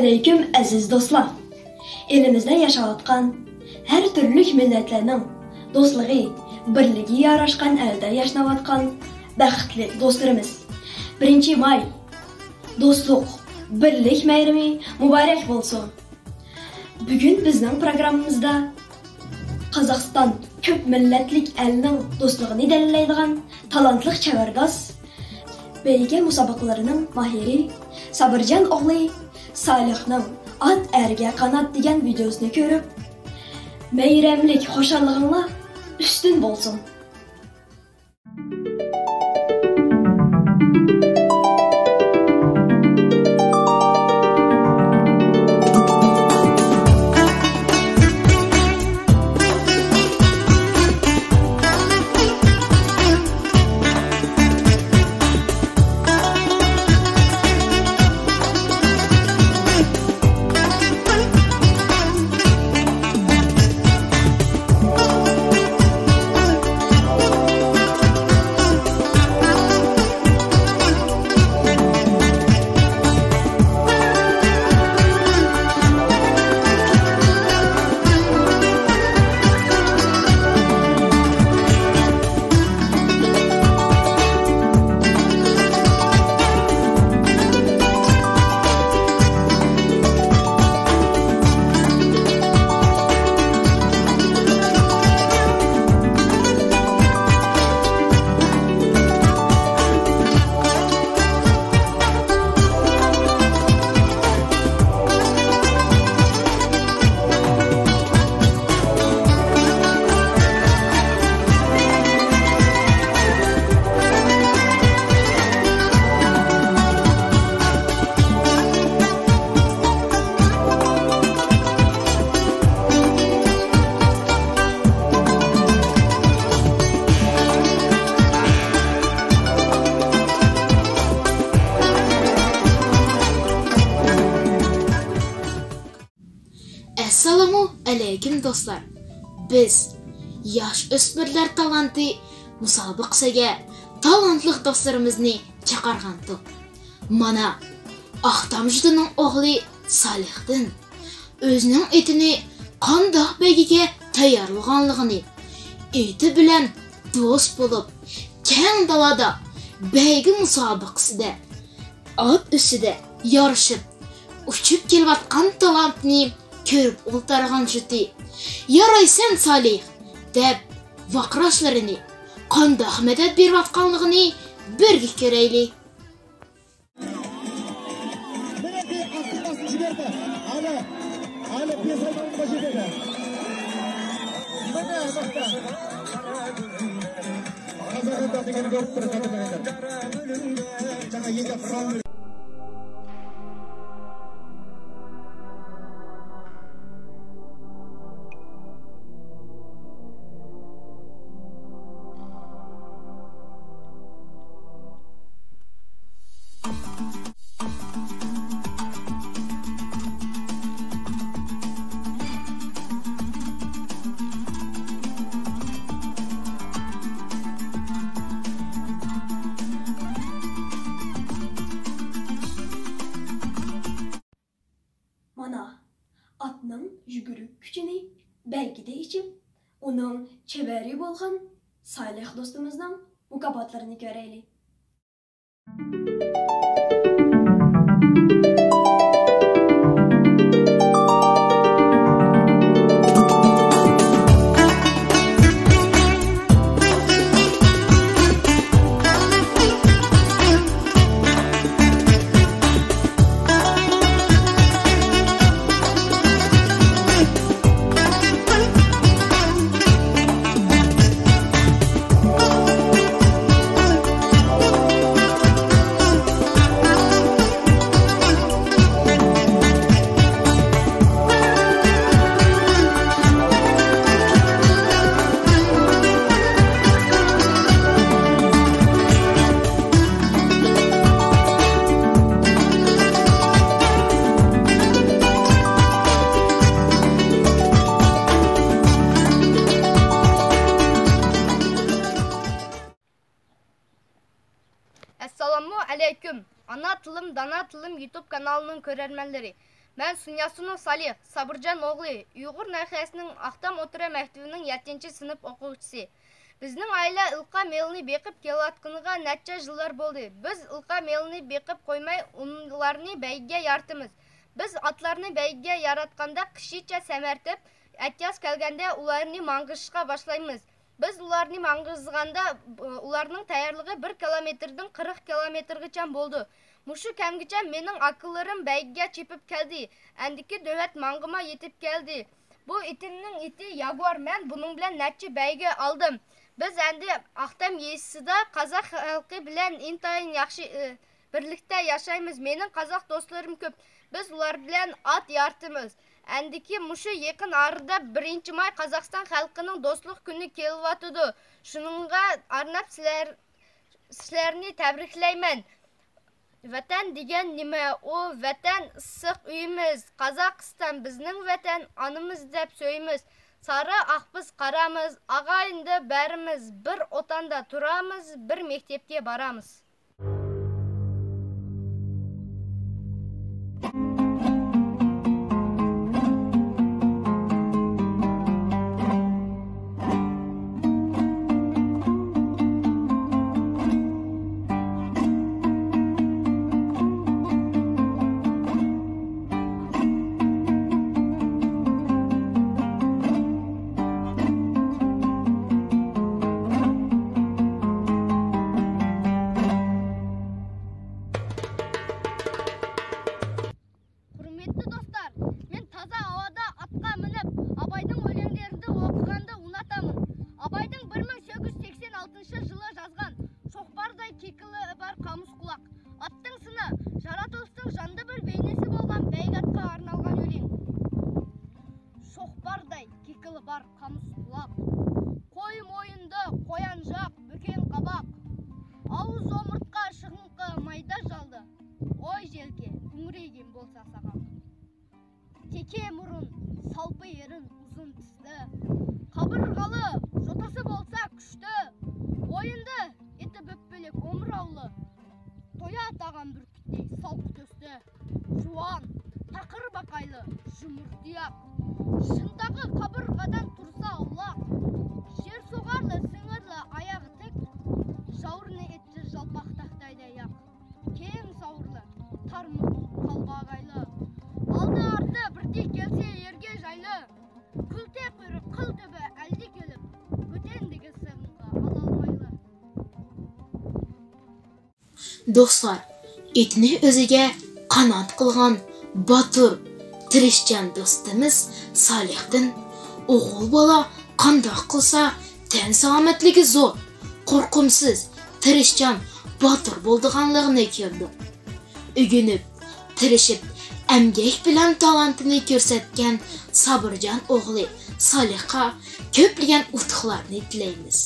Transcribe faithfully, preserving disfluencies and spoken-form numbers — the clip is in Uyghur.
ئەلەيكۇم ئەزىز دوستلار! ئېلىمىزدە ياشاۋاتقان ھەر تۈرلۈك مىللەتلەرنىڭ دوستلۇقى، بىرلىكى ياراشقان ئەلدە ياشناۋاتقان بەختلىك دوستلىرىمىز، بىرىنچى ماي، دوستلۇق، بىرلىك بايرىمى مۇبارەك بولسۇن! بۈگۈن بىزنىڭ پروگراممىمىزدا قازاقىستان كۆپ مىللەتلىك ئەلنىڭ دوستلۇقىنى دەلىللەيدىغان تالانتلىق چەۋەرداس، بەيگە مۇسابىقىلىرىنىڭ ماھىرى سابىرجان ئوغلى سالىھنىڭ «ئات ئەرگە قانات» دېگەن ۋىدىيوسىنى كۆرۈپ، مەيرەملىك خۇشاللىقىڭلار ئۈستۈن بولسۇن! ئەسسالامۇ ئەلەيكۇم دوستلار! بىز ياش ئۆسمۈرلەر تالانتى مۇسابىقىسىگە تالانتلىق دوستلىرىمىزنى چاقىرغانتۇق. مانا، ئاقتام جۈدىنىڭ ئوغلى سالىھتىن ئۆزىنىڭ ئېتىنى قانداق بەيگىگە تەييارلىغانلىقىنى، ئېتى بىلەن دوست بولۇپ، كەڭ دالادا بەيگە مۇسابىقىسىدە ئات ئۈستىدە يارىشىپ، ئۇچۇپ كېلىۋاتقان تالانتنى كۆرۈپ ئولتۇرغان جۈتى، «يارايسەن، سالىھ!» دەپ، ۋاقراشلىرىنى، قانداق مەدەت بېرىۋاتقانلىقىنى بىرگە كۆرەيلى. مانا، ئاتنىڭ يۈگۈرۈك كۈچىنى بەيگىدە ئېچىپ، ئۇنىڭ چېۋىرى بولغان سالىھ دوستىمىزنىڭ مۇكاپاتلىرىنى كۆرەيلى. ئەسسالامۇ ئەلەيكۇم، ئانا تىلىم، دانا تىلىم يۇتۇب كانالىنىڭ كۆرەرمەنلىرى. مەن سۇنياسۇنۇ سالىھ، سابىرجان ئوغلى، ئۇيغۇر ناھىيەسىنىڭ ئاقتام ئوتتۇرا مەكتىۋىنىڭ يەتتىنچى سىنىپ ئوقۇغۇچىسى. بىزنىڭ ئائىلە ئىلقا مېلىنى بېقىپ كېلىۋاتقىنىغا نەچچە يىللار بولدى. بىز ئىلقا مېلىنى بېقىپ قويماي، ئۇلارنى بەيگىگە يارىتىمىز. بىز ئاتلارنى بەيگىگە ياراتقاندا قىشىچە سەمەرتىپ، ئەتىياز كەلگەندە ئۇلارنى ماڭغۇزۇشقا باشلايمىز. بىز ئۇلارنى ماڭغۇزغاندا، ئۇلارنىڭ تەييارلىقى بىر كىلومېتىردىن قىرىق كىلومېتىرغىچە بولىدۇ. مۇشۇ كەمگىچە مېنىڭ ئاكىلىرىم بەيگىگە چېپىپ كەلدى. ئەندىكى نۆۋەت ماڭغىمۇ يېتىپ كەلدى. بۇ ئېتىمنىڭ ئېتى ياگۇار. مەن بۇنىڭ بىلەن نەچچە بەيگە ئالدىم. بىز ئەندى ئاقتام يېزىسىدا قازاق خەلقى بىلەن ئىنتايىن ياخشى، ئى، بىرلىكتە ياشايمىز. مېنىڭ قازاق دوستلىرىم كۆپ. بىز ئۇلار بىلەن ئات يارىتىمىز. ئەندىكى مۇشۇ يېقىن ئارىدا بىرىنچى ماي قازاقىستان خەلقىنىڭ دوستلۇق كۈنى كېلىۋاتىدۇ. شۇنىڭغا ئارناپ سىلەر، سىلەرنى تەبرىكلەيمەن. ۋەتەن دېگەن نېمە؟ ئۇ ۋەتەن ئىسسىق ئۆيىمىز، قازاقىستان بىزنىڭ ۋەتەن ئانىمىز دەپ سۆيىمىز. سارى ئاق بىز قارامىز، ئاغايىندە بەرىمىز، بىر ئوتاندا تۇرامىز، بىر مەكتەپكە بارامىز. ھۆرمەتلىك دوستلار، مەن تازا ھاۋادا ئاتقا مىنىپ، ئاباينىڭ ئۆلەڭلىرىنى ئوقۇغاندا ئۇناتامەن. ئاباينىڭ بىر مىڭ سەككىز يۈز سەكسەن ئالتىنچى يىلى يازغان شوخباردەي كېكىلى بار قامۇس قۇلاق، ئاتنىڭ سىنى، جاراتۇلۇستىڭ جاندا بىر بەينىسى بولغان بەيگە ئاتقا ئارنالغان ئۆلەڭ. شوخباردەي كېكىلى بار قامۇس قۇلاق، قوي مويۇندا قويانچاق، بۆكەن قاباق، ئاۋۇز ئومۇرتقا، شىغىڭقى مايدا جالدى. ئوي، يەلكە ئۈڭرەيگەن بولسا ساغاق. تېكە مۇرۇن، سالپا يېرىن، ئۇزۇن تىزلى، قابۇرغىلى، جوتىسى بولسا كۈچلۈك، بوينىدا ئېتى بۆپۈلۈك ئومۇراۋلىق، تويا تاغام بۈركۈتى، سالقىت ئۆستى، جۇۋان، تاقىر باقايلى، يۇمۇر تۇياق، شۇنداقى قابۇرغىدىن تۇرسا ئاۋلاق، شىر سۇغارلى، سىڭىرلى، ئاياغى تىك، جاۋۇرنى ئېتىر جالپاق تاختايدا ياق. كېيىن ساۋۇرلار، تارمۇ قالباغايلار. ئالدى ئارتى بىردەك كەلسە يەرگە جايلار. كۈلتە قۇيرۇق قىل تۆبە ئەلدى كېلىپ، بۆتەندىكى سىغىمغا ئالالمايلار. دوستلار، ئېتىنى ئۆزىگە قانات قىلغان باتۇر، تىرىشچان دوستىمىز سالىھتىن ئوغۇل بالا قانداق قىلسا تەن سالامەتلىكى زور، قورقۇمسىز، تىرىشچان، باتۇر بولىدىغانلىقىنى كۆردۇق. ئۆگىنىپ، تىرىشىپ، ئەمگەك بىلەن تالانتىنى كۆرسەتكەن سابىرجان ئوغلى سالىھقا كۆپلىگەن ئۇتۇقلارنى تىلەيمىز.